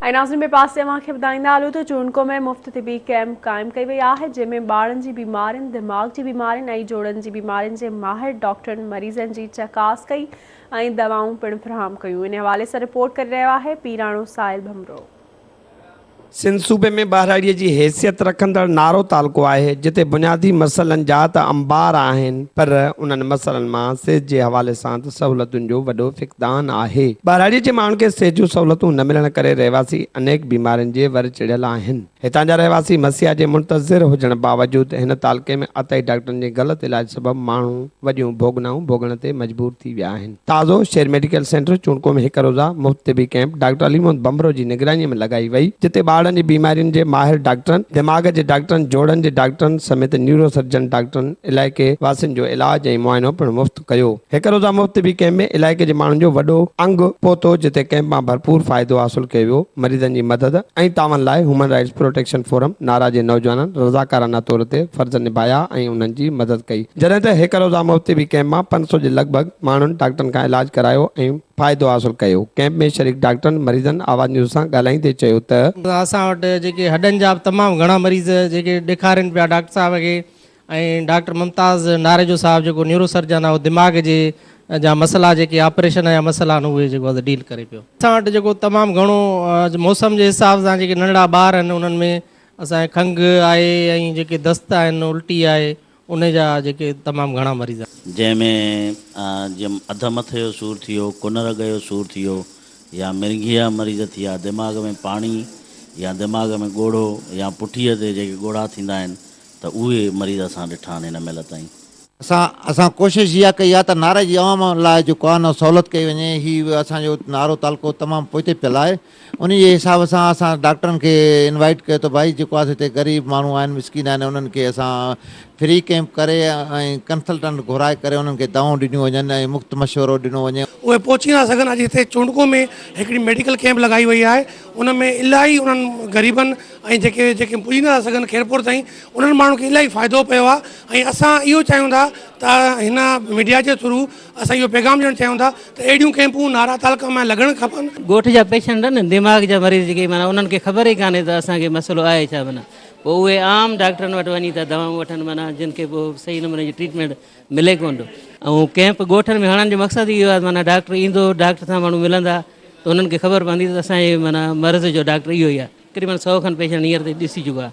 ۽ ناظرين ٻئي پاسي اوهان کي ٻڌائيندا هلون ته چونڊڪو ۾ مفت طبي ڪئمپ قائم ڪئي وئي آهي جنهن ۾ ٻارن جي بيمارين، دماغ جي بيمارين ۽ جوڙن جي بيمارين جي ماهر ڊاڪٽرن مريضن جي چڪاس ڪئي ۽ دوائون پڻ فراهم ڪيون ان حوالي سان رپورٽ ڪري رهيو آهي پيراڻو ساحل ڀنڀرو. سنڌ صوبي ۾ ٻهراڙيء جي حيثيت رکندڙ نارو تعلقو آهي، جتي بنيادي مسئلن جا ته انبار آهن، پر انهن مسئلن مان صحت جي حوالي سان ته سهولتن جو وڏو فقدان آهي. ٻهراڙيء جي ماڻهن کي صحت جون سهولتون نه ملڻ ڪري رهواسي انيڪ بيمارين جي ور چڙهيل آهن. هتان جا رهواسي مسيحا جي منتظر هجڻ باوجود هن تعلقي ۾ عطائي ڊاڪٽرن جي غلط علاج سبب ماڻهو وڏيون ڀوڳنائون ڀوڳڻ تي مجبور ٿي ويا آهن. تازو شير ميڊيڪل سينٽر چونڊڪو ۾ هڪ روزه مفت طبي ڪئمپ ڊاڪٽر علي محمد ڀنڀرو جي نگراني ۾ لڳائي وئي جتي ٻارڙن جي بيمارين جي ماهر ڊاڪٽرن، دماغ جي ڊاڪٽرن، جوڙن جي ڊاڪٽرن سميت نيورو سرجن ڊاڪٽرن علائقي واسين جو علاج ۽ معائنو پڻ مفت ڪيو. هڪ روزه مفت طبي ڪئمپ ۾ علائقي جي ماڻهن جو وڏو انگ پهتو جتي ڪئمپ مان ڀرپور فائدو حاصل ڪيو ويو مريضن جي مدد ۽ تعاون لاء human rights protection forum Nara جي نوجوانن رضاڪارانه طور تي فرض نڀايا ۽ انهن جي مدد ڪئي. جڏهن ته هڪ روزه مفت طبي ڪئمپ مان 500 جي لڳ ڀڳ ماڻهن ڊاڪٽرن کان علاج ڪرايو ۽ فائدو حاصل ڪيو. ڪئمپ ۾ شريڪ ڊاڪٽرن مريضن آواز نيوز سان ڳالهائيندي چيو ته. اسان وٽ جيڪي هڏن جا به تمام گهڻا مريض جيڪي ڏيکارين پيا ڊاڪٽر صاحب کي ۽ ڊاڪٽر ممتاز ناريجو صاحب جيڪو نيورو سرجن آهي اهو دماغ جي جا مسئلا جيڪي آپريشن جا مسئلا آهن اهي جيڪو آهي ڊيل ڪري پيو. اسان وٽ جيڪو تمام گهڻو موسم جي حساب سان جيڪي ننڍڙا ٻار آهن انهن ۾ اسان کي کنگهه آهي ۽ جيڪي دست آهن الٽي آهي ان جا جيڪي تمام گهڻا مريض آهن. جنهن ۾ جيئن اڌ مٿي جو سور ٿي ويو، ڪن رڳ جو سور ٿي ويو يا مرگهي جا مريض ٿي ويا، دماغ ۾ پاڻي يا دماغ ۾ ڳوڙهو يا پٺيء تي جيڪي ڳوڙها ٿيندا آهن ته اهي مريض اسان ڏٺا آهن هن مهل تائين. اسان اسان ڪوشش اها ڪئي آهي ته ناري جي عوام لاء جيڪو آهي نه سهولت ڪئي وڃي هي اسان جو نارو تعلقو تمام پوئتي پيل آهي انهي جي حساب سان اسان ڊاڪٽرن کي انوائيٽ ڪيو ته ڀائي جيڪو آهي هتي غريب ماڻهو آهن مسڪين آهن انهن کي اسان فري ڪئمپ ڪري ۽ ڪنسلٽنٽ گهرائي ڪري انهن کي دوائون ڏنيون وڃن ۽ مفت مشورو ڏنو وڃي. اهي پهچي نٿا سگهن اڄ هتي چونڊڪو ۾ هڪڙي ميڊيڪل ڪئمپ لڳائي وئي آهي ان ۾ الاهي انهن غريبن ۽ جيڪي جيڪي پڄي نٿا سگهن خيرپور تائين انهن ماڻهن کي الاهي فائدو پيو آهي ۽ اسان اهو چاهيون ٿا ته هن ميڊيا جي ٿرو اسان اهو پيغام ڏيڻ چاهيون ٿا ته اهڙيون ڪئمپون نارا تعلقه ۾ لڳڻ کپن. ڳوٺ جا پيشنٽ آهن دماغ جا مريض جيڪي معنيٰ انهن کي خبر ئي ڪانهي ته اسان کي مسئلو آهي ڇا معنيٰ پوء اهي عام ڊاڪٽرن وٽ وڃي ٿا دوائون وٺن معنيٰ جن کي پوء صحيح نموني جي ٽريٽمينٽ ملي ڪونه ٿو ۽ ڪئمپ ڳوٺن ۾ هڻڻ جو مقصد ئي اهو آهي معنيٰ ڊاڪٽر ايندو ڊاڪٽر سان ماڻهو ملندا ته انهن کي خبر پوندي ته اسان جي معنيٰ مرض جو ڊاڪٽر اهو ئي آهي تقريبن سئو کن پيشنٽ هينئر تائين ڏسي چڪو آهي.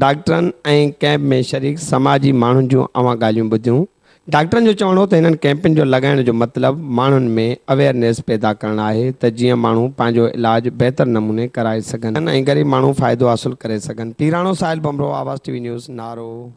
ڊاڪٽرن ۽ ڪئمپ ۾ شريڪ سماجي ماڻهن جون اوهان ڳالهيون ٻڌيون ڊاڪٽرن جو چوڻ هو ته هنن ڪئمپن جو لڳائڻ جو مطلب ماڻهن ۾ اويئرنيس پيدا ڪرڻ آهي ته جيئن ماڻهو پنهنجو علاج بهتر نموني ڪرائي سگهن ۽ غريب ماڻهو فائدو حاصل ڪري سگهن. Pirano Sahil Bhanbhro, Awaz T V news, Naro.